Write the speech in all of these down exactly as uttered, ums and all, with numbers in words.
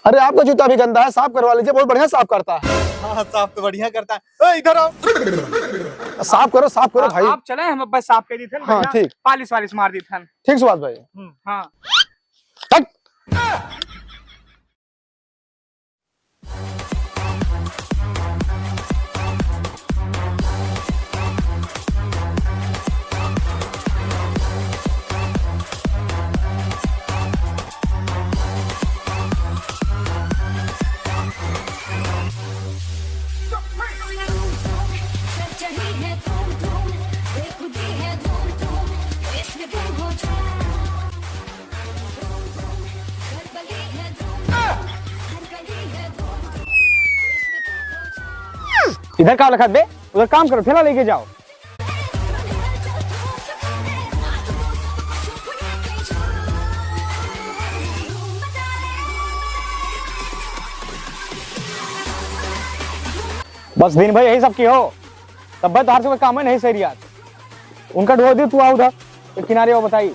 अरे, आपका जूता भी गंदा है, साफ करवा लीजिए, बहुत बढ़िया साफ करता है। हाँ, साफ तो बढ़िया करता है। ए, इधर आओ। साफ करो, साफ करो हाँ, भाई। आप चले, हम बस साफ कर दी थे, हाँ, बढ़िया ठीक। पालिश वालिश मार दी थे। ठीक सुभाष भाई। हम्म, हाँ। हट। इधर का लखत बे? उधर काम करो, ठेला लेके जाओ। बस दिन भर यही सब की हो, तब भाई तोहार से कोई काम ही नहीं सही यार। उनका ढो दी, तू आ उधर, तो किनारे आओ बताई।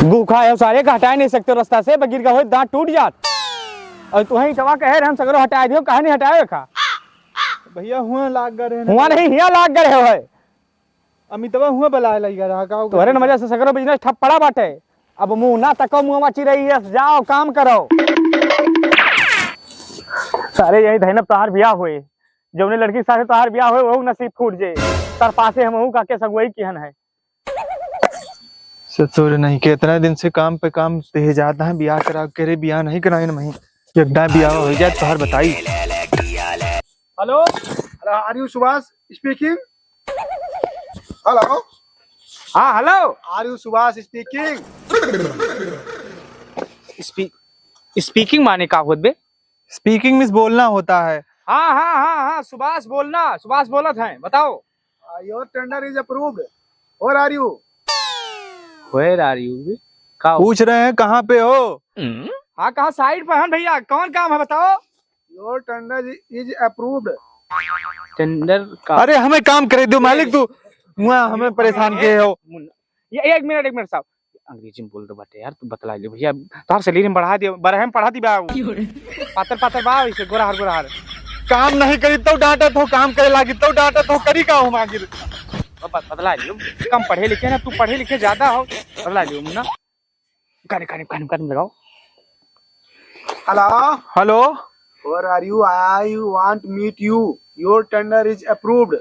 गुखा है सारे का, हटाए नहीं सकते रास्ता से, बगीर का होए दांत टूट जात। और तू ही तवा कहे रहे हम सगरो हटाए दियो, काहे नहीं हटाए रखा? भैया हुआ लाग गए रहे हुआ नहीं, हिया लाग गए हो है। अमितवा हुआ बलाए लग रहा का, तोहरे न वजह से सगरो बिजनेस ठप पड़ा बाटे। अब मुंह ना तको, मुंह माची रही है, जाओ काम करो। सारे यही धैनब तोहार बियाह होए, जौने लड़की के साथे तोहार बियाह होए, वहू नसीब फूट जे। तर पासे हम वहू काके सगुआई किहन है। ससुर नहीं के इतना दिन से काम पे काम दे जाता है, बियाह करा के रे, बियाह नहीं कराए ना मही। एक दाए बियाह हो जाए तोहार बताई। Hello, hello, are you Subhash speaking? Hello. हाँ, hello. Are you Subhash speaking? स्पी-, speaking माने का होत बे? Speaking means बोलना होता है। हाँ, हाँ, हाँ, हाँ, सुभाष बोलना, सुभाष बोलत हैं, बताओ। Uh, your tender is approved. Where are you? Where are you? का हो? पूछ रहे हैं कहाँ पे हो? हाँ, कहाँ site पे हन भैया, कौन काम है बताओ? Your tender is approved. Tender का? अरे हमें काम करे दो मालिक, तू मुआ हमें परेशान किए हो। मुन्ना, ये एक मिनट, एक मिनट साहब, अंग्रेजी में बोल दो बाटे यार, तू बतला ले भैया, तोहार सैलरी में बढ़ा दियो, बरहे में पढ़ा दी बा। क्यों रे? पातर पातर बा, इसे गोरा हर, गोरा हर। काम नहीं करी तो डांटत हो, काम करे लागी तो डांटत हो, करी का हो मागिर? बस बतला लियो, कम पढ़े लिखे ना, तू पढ़े लिखे ज्यादा हो, बतला लियो मुन्ना। कान, कान, कान, कान लगाओ। Hello. Hello. Where are you? I want meet you. Your tender is approved.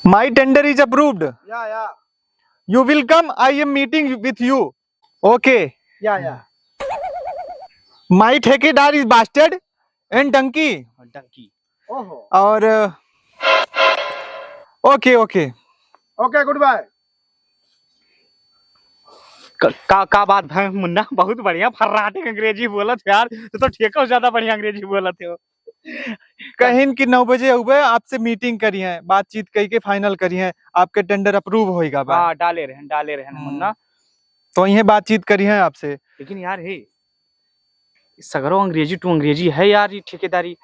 My tender is approved. Yeah, yeah. You will come. I am meeting with you. Okay. Yeah, yeah. My ठेकेदार is bastard and donkey. Donkey. ओहो। और, okay, okay. Okay, goodbye. क-, का, का बात है मुन्ना, बहुत बढ़िया फर्राटे अंग्रेजी बोलत हो यार, तू तो ठेको से ज्यादा बढ़िया अंग्रेजी बोलत हो। कहिन कि नौ बजे अउबे, आपसे meeting करी है, बातचीत कई के final करी है, आपके tender approve होइगा बा। हाँ, डाले रहन, डाले रहन हम्म। मुन्ना। तो इहे बातचीत करी है आपसे। लेकिन यार हे, सगरो अंग्रेजी to अंग्रेजी है यार, ये ठेकेदारी।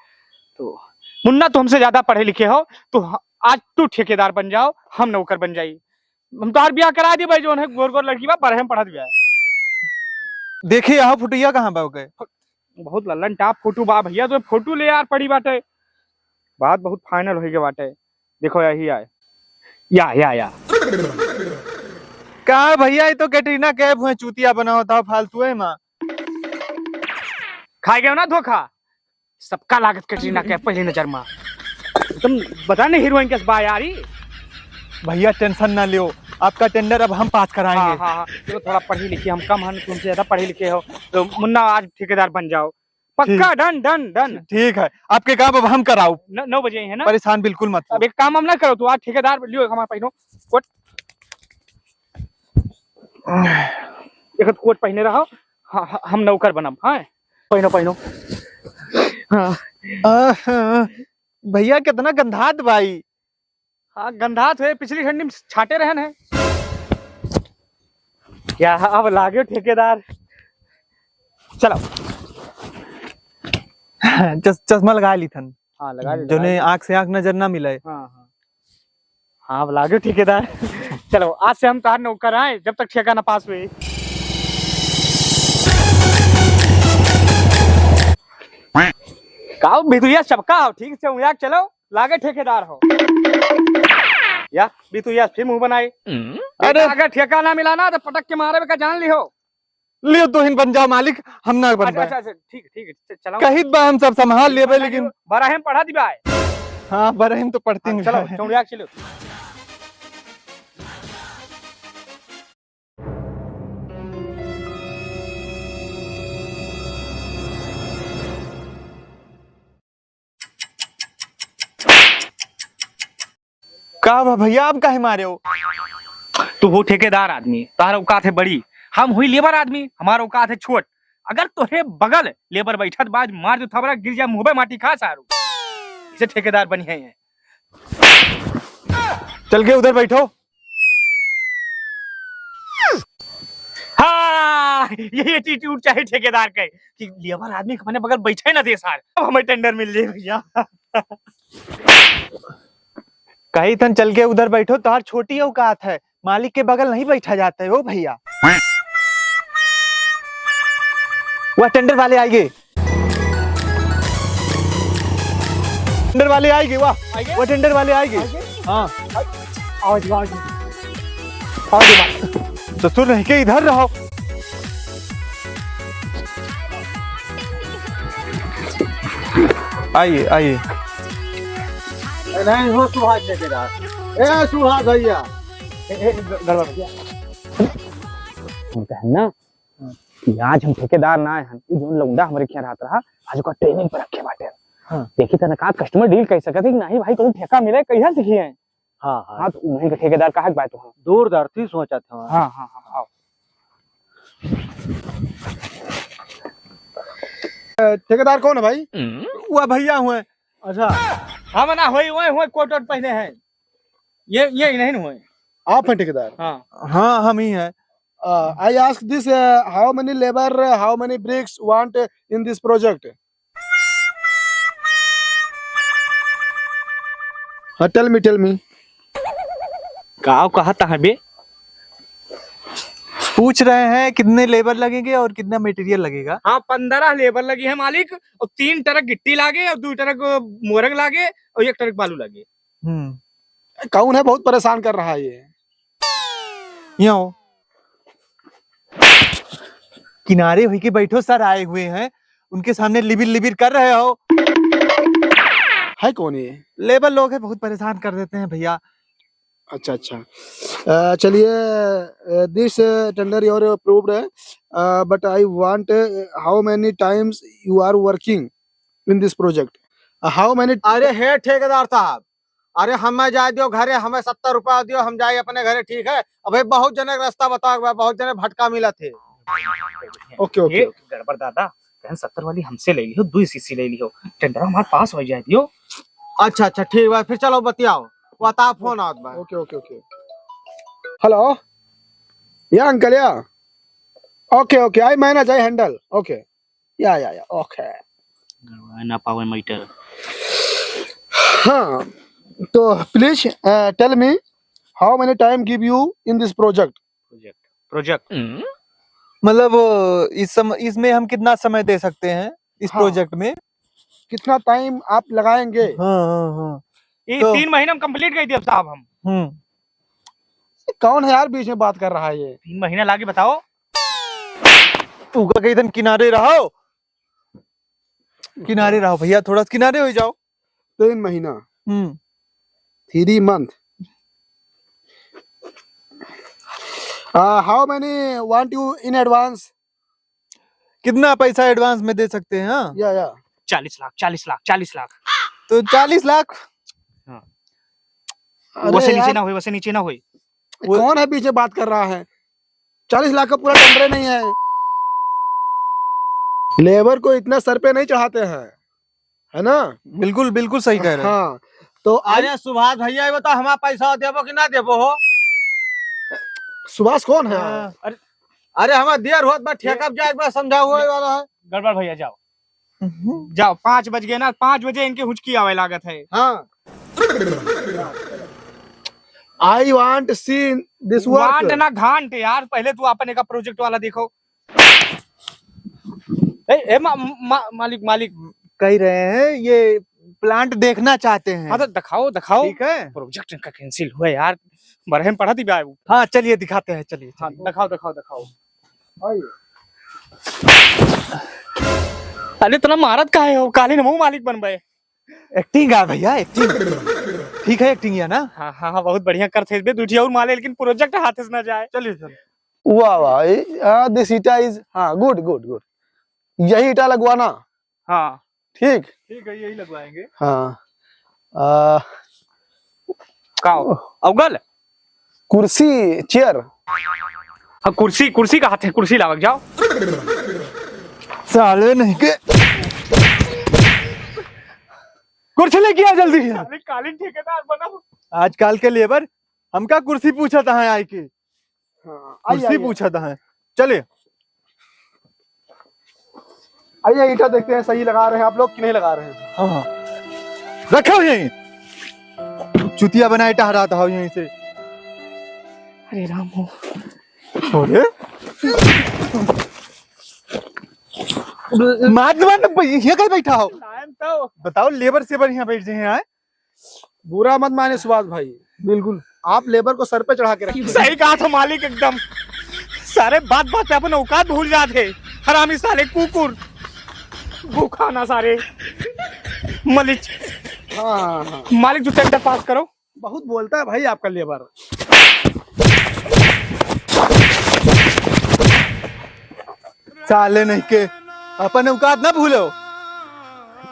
तो मुन्ना, तो हमसे ज्यादा पढ़े लिखे हो, तो ह-, आज तू ठेकेदार बन जाओ, हम नौकर बन जाई। हम तोहार बियाह करा दिए भाई, जौन है गोर गोर लड़की बा, बरहे में पढ़त बिया। देखिए, यहाँ फोटोइया कहाँ बा ओके? बहुत लल्लन top फोटो बा भैया, तो फोटो ले यार पड़ी बाटे। बात बहुत final होई के बाटे। देखो यही आए। या, या, या। का भैया, ये तो कैटरीना कैफ हुए, चूतिया बनावत हो फालतू है माँ। खा गए ना धोखा, सबका लागत कैटरीना कैफ पहली नजर में। तुम बता नहीं हीरोइन कैसे बा यार ई? भैया tension ना लियो, आपका tender अब हम pass कराएंगे। हाँ, हाँ, हाँ। चलो थोड़ा पढ़ी लिखी, हम कम हन, तुमसे ज्यादा पढ़े लिखे हो। तो मुन्ना आज ठेकेदार बन जाओ। पक्का, ठीक। Done, done, done। ठीक है, आपके काम अब हम कराओ। न-, नौ बजे है ना? परेशान बिल्कुल मत हो। अब एक काम हम ना करो, तू आज ठेकेदार लियो, हमारे पहनो कोट, एक कोट पहने रहो। हाँ, हाँ, हम नौकर बनम, हाँ? पहनो, पहनो। हाँ। आह, भैया कितना गंधात बाई। हाँ, गंधात हुए, पिछली ठंडी में छाटे रहन है। क्या अब लाग्यो ठेकेदार? चलो। चस-, चश्मा लगा ली थन। हाँ, लगा ली, जोने लगा ली। आँख से आँख नजर ना मिले। हाँ, हाँ। हाँ, अब लागे ठेकेदार। चलो, आज से हम तार नौकर आए, जब तक ठेका ना पास हुई। का हो बिधुइया, सबका हो ठीक से उया चलो, लागे ठेकेदार हो। या बिधुइया फिर मुँह बनाए। अरे। अगर ठेका ना मिला ना तो पटक के मारे का जान लिहो। लियो, तुहिन बन जाओ मालिक, हम ना बन अच्छा, पाए। अच्छा, अच्छा, ठीक, ठीक है, च-, चलाओ। कहित बा हम सब संभाल लेबे, लेकिन बरहे में पढ़ा दिबा है। हाँ, बरहे में तो पढ़ती हाँ, नहीं चलो, है। चौड़िया के चलो। का बा भैया, आप काहे मारे हो? तू हो ठेकेदार आदमी, तोहर औकात है बड़ी, हम हुई लेबर आदमी, हमार औकात है छोट। अगर तोहरे बगल लेबर बैठत बा, आज मार दू थबड़ा, गिर जा मुँहबे माटी खा सारू। इसे ठेकेदार बनी है। चल के उधर बैठो। हाँ, यही एटीट्यूड चाहे ठेकेदार के कि लेबर आदमी के अपने बगल बैठे ना दे सार। अब हमें टेंडर मिल जाए भैया। कही थन चल के उधर बैठो, तोहार छोटी औकात है, मालिक के बगल नहीं बैठा जाता है ओ भैया। वह टेंडर वाले आएंगे। टेंडर वाले आएंगे, वाह। आएंगे? वो टेंडर वाले आएंगे। आएंगे? हाँ। आओ जी, आओ जी। आओ जी, बात। ससुर रह के इधर रहो। आइए, आइए। ए, नहीं हो सुभाष ठेकेदार। ए, सुभाष भैया। ए, ए, ग-, गड़बड़ हो गया। हम कहन ना कि आज हम ठेकेदार ना आए हन, उ जौन लौंडा हमरे खियाँ रहत रहा, आज ओकर ट्रेनिंग पर रखे बाटे। हाँ। देखी तनका customer deal कर सकत है कि नहीं भाई, कहूँ ठेका मिले, कहिया सीखी है? हाँ, हाँ। हाँ, तो उन्हीं के ठेकेदार कहा के बात हो। दूरदर्शी सोचत हो। हाँ, हाँ, हाँ, हाँ। अ, ठेकेदार कौन है भाई? वह भैया हुए। अच्छा। हम ना होई, वही हुए, कोट वोट पहने हैं। ये, ये नहीं हुए। आप हैं ठेकेदार? हाँ। हाँ, हम ही हैं। Uh, I ask this, uh, how many labour, how many bricks want in this project? हाँ, tell me, tell me। का कहत है बे? पूछ रहे हैं कितने लेबर लगेंगे और कितना मटेरियल लगेगा। हाँ, पन्द्रह लेबर लगी है मालिक, और तीन ट्रक गिट्टी लागे और दो ट्रक मोरंग लागे और एक ट्रक बालू लागे। हम्म। कौन है बहुत परेशान कर रहा है ये? यहाँ हो। किनारे होइके बैठो, सर आए हुए हैं, उनके सामने लिबिर लिबिर कर रहे हो। है कौन ये? लेबर लोग हैं, बहुत परेशान कर देते हैं भैया। अच्छा, अच्छा। अ, चलिए, अ, this, अ, tender your approved है, अ, but I want, अ, how many times you are working in this project? अ, how many अरे हे ठेकेदार साहब, अरे हमें जाए दियो घरे, हमें सत्तर रुपया दियो, हम जाए अपने घरे, ठीक है? अबे बहुत जने के रास्ता बताओ, बहुत जने भटका मिलत है। ओके, ओके, ये ओके। गड़बड़ दादा, कहन सत्तर वाली हमसे ले लियो, दुई सीसी ले लियो, टेंडर हमार पास हो जाए दियो। अच्छा, अच्छा, ठीक बा, फिर चलो बतियाओ, बता फोन आवत बा। ओके, ओके, ओके। हेलो, या अंकल, या। ओके, ओके, I manage, I handle, ओके। या, या, या, ओके। गड़बड़ा ना पावे मैटर। हाँ, तो please, uh, tell me how many time give you in this project? प्रोजेक्ट, प्रोजेक्ट। मतलब, इस सम-, इसमें हम कितना समय दे सकते हैं इस हाँ। प्रोजेक्ट में? कितना टाइम आप लगाएंगे? हाँ, हाँ, हाँ। ये तो तीन महीना में कंप्लीट कर दिया साहब हम। हम्म। ये कौन है यार बीच में बात कर रहा है ये? तीन महीना लागे बताओ। तू का कही थन किनारे रहो, किनारे रहो भैया, थोड़ा सा किनारे हो जाओ। तीन महीना। हम्म। Three month। Uh, how many want you in advance? कितना पैसा एडवांस में दे सकते हैं? हाँ? या, या। चालीस लाख, चालीस लाख, चालीस लाख। तो चालीस लाख? हाँ। अरे वैसे नीचे यार। ना होए, वैसे नीचे ना होए। वो कौन है बीच में बात कर रहा है? चालीस लाख का पूरा टेंडर नहीं है। लेबर को इतना सर पे नहीं चढ़ाते हैं, है ना? बिल्कुल, बिल्कुल सही कह रहे हैं। हाँ, तो आज अरे सुभाष भैया, ये बताओ, हमारा पैसा देबो कि ना देबो हो? सुभाष कौन है? हाँ। अरे अरे, हमार देर होत बा, ठेका पे जाए के बा, समझाओ, होए वाला है। गड़बड़ भैया, जाओ। हम्म। जाओ, पाँच बज गए ना, पाँच बजे इनके हुचकी आवे लागत है। हाँ। I want see this work। Want ना घांट यार, पहले तू अपन एक project वाला देखो। ए, ए, मा-, मा-, मालिक, मालिक। कह रहे हैं, ये plant देखना चाहते हैं। हाँ, तो दिखाओ, दिखाओ। ठीक है। Project इनका cancel हुआ यार, बरहम पढ़ा दी बाबू। हाँ, चलिए दिखाते हैं, चलिए, हाँ, चलिए। दिखाओ, दिखाओ, दिखाओ। आइए। अरे, इतना मारत काहे हो? काली न मुंह मालिक बनबे। Acting है भैया, acting। ठीक है, acting है ना? हाँ, हाँ, हाँ, बहुत बढ़िया करत है बे, दूठी और माले, लेकिन project हाथ से ना जाए। चलिए, चलिए। वाह, वाह, ये, हाँ, this ईटा is, हाँ, good, good, good। यही ईटा लगवाना। हाँ। ठीक? ठीक है, यही लगवाएंगे। हाँ। आ, का हो? अवगल? कुर्सी, chair। हाँ, कुर्सी, कुर्सी का हाथ है, कुर्सी लावक जाओ। साले नहीं के। कुर्सी लेके आ जल्दी। साले कालीन ठेकेदार बना। आजकल के labour हमका कुर्सी पूछत है आए के। हाँ, आइए, कुर्सी आइए। पूछत है। चलिए। आइए, ईटा देखते हैं, सही लगा रहे हैं आप लोग कि नहीं लगा रहे हैं। हाँ, हाँ। रखो यहीं। चुतिया बनाए टहरात हो यहीं से। अरे राम हो। अरे? मार, मार, यहाँ कहीं बैठा हो? बताओ, labour सेबर यहाँ बैठ जाए हैं, आए? बुरा मत माने सुभाष भाई, बिल्कुल। आप labour को सर पे चढ़ा के रखिए। सही कहा था मालिक एकदम। सारे बात बात पे अपन औकात भूल जात है। हरामी साले कुकुर। भूखाना सारे। मलिच। हाँ, हाँ, हाँ। मालिक जो tender pass करो। बहुत बोलता है भाई आपका labour। साले नहीं के, अपन औकात ना भूलो।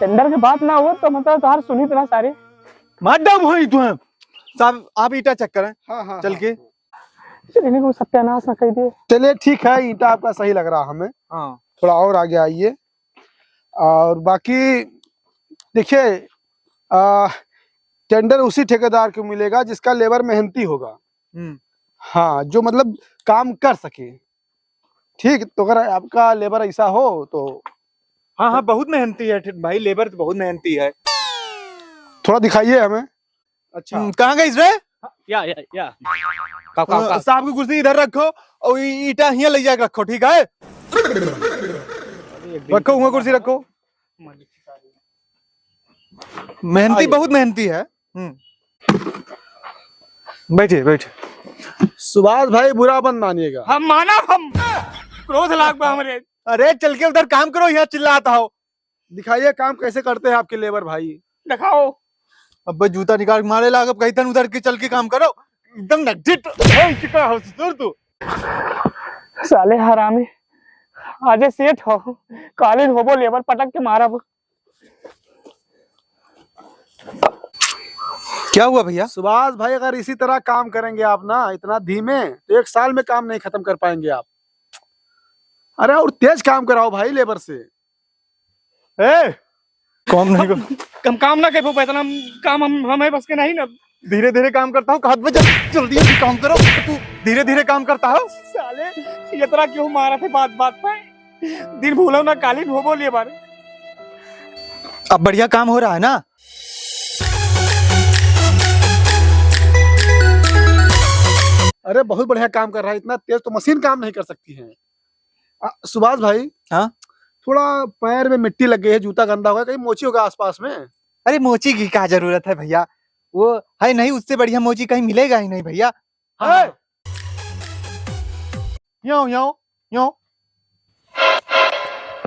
Tender के बात ना हो तो मतलब तोहार सुनी इतना सारे। मार दम होई तू है। साहब, आप ईटा check करें। हाँ, हाँ, चल हाँ। के। चलिए, इनको सत्यानाश ना कर दिए। चलिए, ठीक है, ईटा आपका सही लग रहा हमें। हाँ। थोड़ा और आगे आइए। और बाकी देखिए, आ, tender उसी ठेकेदार को मिलेगा जिसका labour मेहनती होगा। हम्म। हाँ, जो मतलब काम कर सके। ठीक, तो अगर आपका labour ऐसा हो तो हाँ, हाँ, बहुत मेहनती है ठी-, भाई, labour तो बहुत मेहनती है। थोड़ा दिखाइए हमें। अच्छा। हम्म, कहाँ गइस रे? हाँ, या, या, या। का, का, अ, का? साहब की कुर्सी इधर रखो और ई-, ईटा हियाँ ले जाके रखो, ठीक है? अरे, एक दिन रखो, वहाँ कुर्सी रखो। मेहनती, आइए। बहुत मेहनती है। हम्म। बैठिए, बैठिए। सुभाष भाई, बुरा मत मानिएगा। हम मानब, हम क्रोध लाग बा हमरे। अरे, चल के उधर काम करो, यहाँ चिल्लात हो। दिखाइए काम कैसे करते हैं आपके labour भाई। दिखाओ। अबे जूता निकाल के मारे लाग, अब कहीं तन उधर के चल के काम करो। एकदम नगडिट हो चुका हो ससुर तू। साले हरामी, आजे सेठ हो, कालीन होबो labour पटक के मारब। क्या हुआ भैया? सुभाष भाई, अगर इसी तरह काम करेंगे आप ना, इतना धीमे, तो एक साल में काम नहीं खत्म कर पाएंगे आप। अरे, और तेज काम कराओ भाई labour से। ए, काम नहीं हम, कर- हम काम ना कर पाबे, इतना काम हम, हमें बस के नहीं ना। धीरे धीरे काम करता हूँ, हाथ में जल-, जल्दी जल्दी काम करो। तू धीरे धीरे काम करता हो। साले, ये तरह क्यों मारा थे बात बात पे? दिन भूलो ना, कालीन होबो labour। अब बढ़िया काम हो रहा है ना? अरे, बहुत बढ़िया काम कर रहा है, इतना तेज तो मशीन काम नहीं कर सकती है। आ, सुभाष भाई। हाँ? थोड़ा पैर में मिट्टी लग गई है, जूता गंदा हो गया, कहीं मोची होगा आसपास में? अरे, मोची की क्या जरूरत है भैया, वो है नहीं, उससे बढ़िया मोची कहीं मिलेगा ही नहीं भैया। हाँ। ए! यो, यो, यो।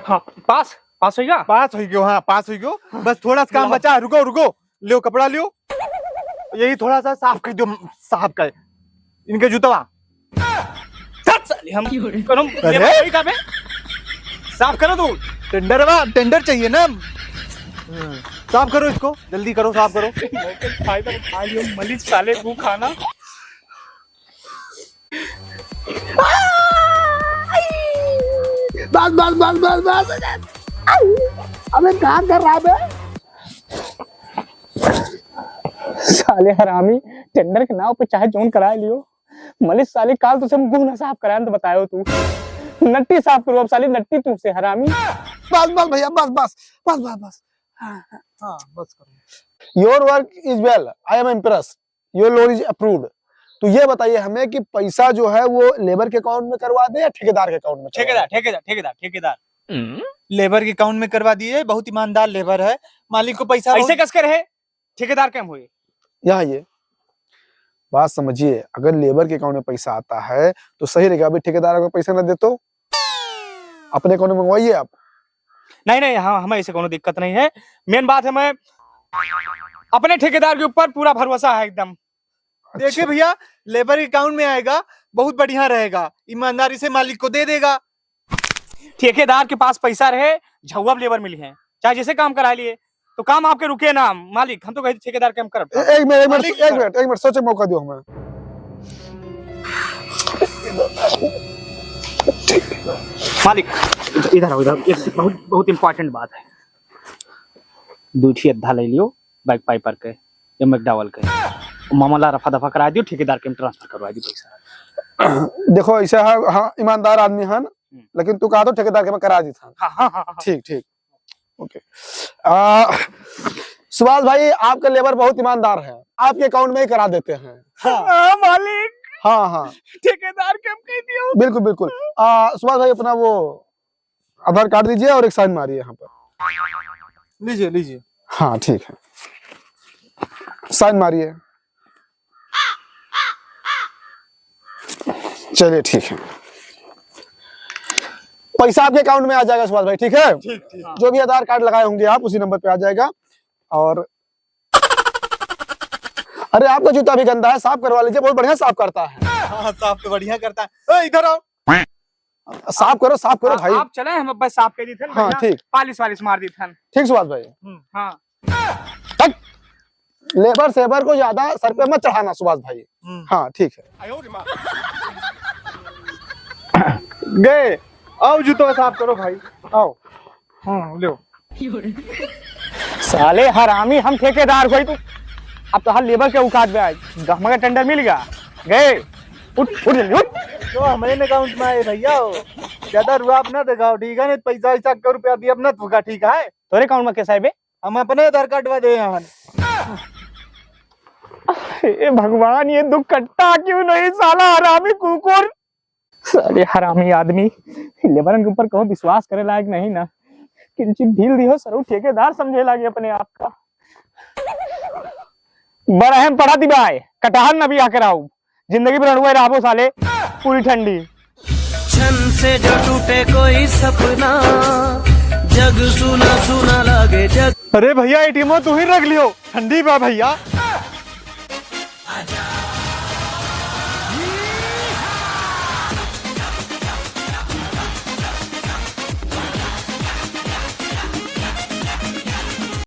हाँ, पास, पास होइगा? पास होइगो, हाँ, पास होइगो। बस थोड़ा सा काम बचा, रुको, रुको। लियो, कपड़ा लियो। यही थोड़ा सा साफ कर दियो, साफ कर। इनके जूतवा। साफ साली हम करो, अरे? ये भाई का बे? साफ करो तू। Tender वा, tender चाहिए ना। हाँ, साफ करो इसको, जल्दी करो, साफ करो। फायदा उठा लियो, मलिक साले को खाना। बस, बस, बस, बस, बस। अबे, का कर रहा बे? साले हरामी, tender के नाव पे चाहे जौन कराए लियो। मलिक साले, काल तुझसे हम गुह ना साफ कराएन तो बतायो तू। नट्टी साफ करो अब साली, नट्टी तुमसे हरामी। बस, बस भैया, बस, बस, बस, बस, बस। हाँ, हाँ। हाँ, बस करो। Your work is well, I am impressed, your loan is approved। तो ये बताइए हमें कि पैसा जो है वो labour के account में करवा दे या ठेकेदार के account में करवा दे? ठेकेदार, ठेकेदार, ठेकेदार, ठेकेदार। हम्म? Labour के account में करवा दिए, बहुत ईमानदार labour है, मालिक को पैसा ऐसे बहुत कस के रहे, ठेकेदार के हम हुए। यहाँ ये बात समझिए, अगर labour के account में पैसा आता है तो सही रहेगा। अभी ठेकेदार अगर पैसा ना दे तो अपने account में मंगवाइए आप। नहीं, नहीं, हाँ, हमें ऐसे कोनो दिक्कत नहीं है। Main बात है, मैं अपने ठेकेदार के ऊपर पूरा भरोसा है एकदम। अच्छा। देखिए भैया, labour के account में आएगा, बहुत बढ़िया रहेगा, ईमानदारी से मालिक को दे देगा। ठेकेदार के पास पैसा रहे, झउआ labour मिली है, चाहे जैसे काम करा लिए, तो काम आपके रुके ना, मालिक, हम तो कहे ठेकेदार के हम करब। ए-, एक मिनट, एक मिनट, मालिक एक मिनट, एक मिनट, सोचे मौका दियो हमें। मालिक, इधर आओ, इधर, एक बहुत, बहुत important बात है। दू ठी अद्धा ले लियो, बैग पाइपर के, या McDowell के। मामला रफा दफा करा दियो, ठेकेदार के हम transfer करवा दी पैसा। देखो, ऐसा है, हाँ, ईमानदार आदमी हन, हम्म। लेकिन तू कहा तो ठेकेदार के मैं करा दी था। हाँ, हाँ, हाँ, हाँ। ठीक, ठीक। OK। आ, सुभाष भाई, आपका labour बहुत ईमानदार है, आपके account में ही करा देते हैं। हाँ। हाँ, मालिक। हाँ, हाँ। ठेकेदार के हम कह दियो। बिल्कुल, बिल्कुल। आ, सुभाष भाई, अपना वो आधार कार्ड दीजिए और एक sign मारिए यहाँ पर। लीजिए, लीजिए। हाँ, ठीक है, sign मारिए। चलिए, ठीक है, पैसा आपके account में आ जाएगा सुभाष भाई, ठीक है? ठीक, ठीक। जो भी आधार कार्ड लगाए होंगे आप, उसी नंबर पे आ जाएगा। और अरे, आपका जूता भी गंदा है, साफ करवा लीजिए, बहुत बढ़िया साफ करता है। हाँ, साफ तो बढ़िया करता है। ए, इधर आओ। साफ करो, साफ करो आ-, भाई। आप चले, हम अब बस साफ कर दी थन, हाँ, बढ़िया ठीक। पालिश वालिश मार दी थन। ठीक सुभाष भाई। हम्म, हाँ। हट। Labour सेबर को ज्यादा सर पे मत चढ़ाना सुभाष भाई। हम्म। हाँ, ठीक है। गए, आओ जूता साफ करो भाई, आओ। हाँ, लो। साले हरामी, हम ठेकेदार होई तू, अब तोहार labour के औकात पे आई। गहमा का tender मिल गया, गए, उठ, उठ जल्दी, उठ। तो हमारे account में आए भैया हो, ज्यादा रुआब ना दिखाओ, ठीक है? नहीं पैसा वैसा के रुपया दिया अपना तुका, ठीक है? तोरे account में कैसा है बे? हम अपने आधार कार्ड दे यहाँ। हे भगवान, ये दुख कटता क्यों नहीं, साला हरामी कुकुर। साले हरामी आदमी, labourन के ऊपर कहो विश्वास करे लायक नहीं ना। किंचित ढील दिहो सरऊ, ठेकेदार समझे लागे अपने आप का। बरहम पढ़ा दिबाए, कटहर न बिया कराऊ, जिंदगी भर रड़ुआ रहबो साले, पूरी ठंडी। छन से जो टूटे कोई सपना, जग सुना सुना लागे जग। अरे भैया, ATM तू ही रख लियो, ठंडी बा भैया।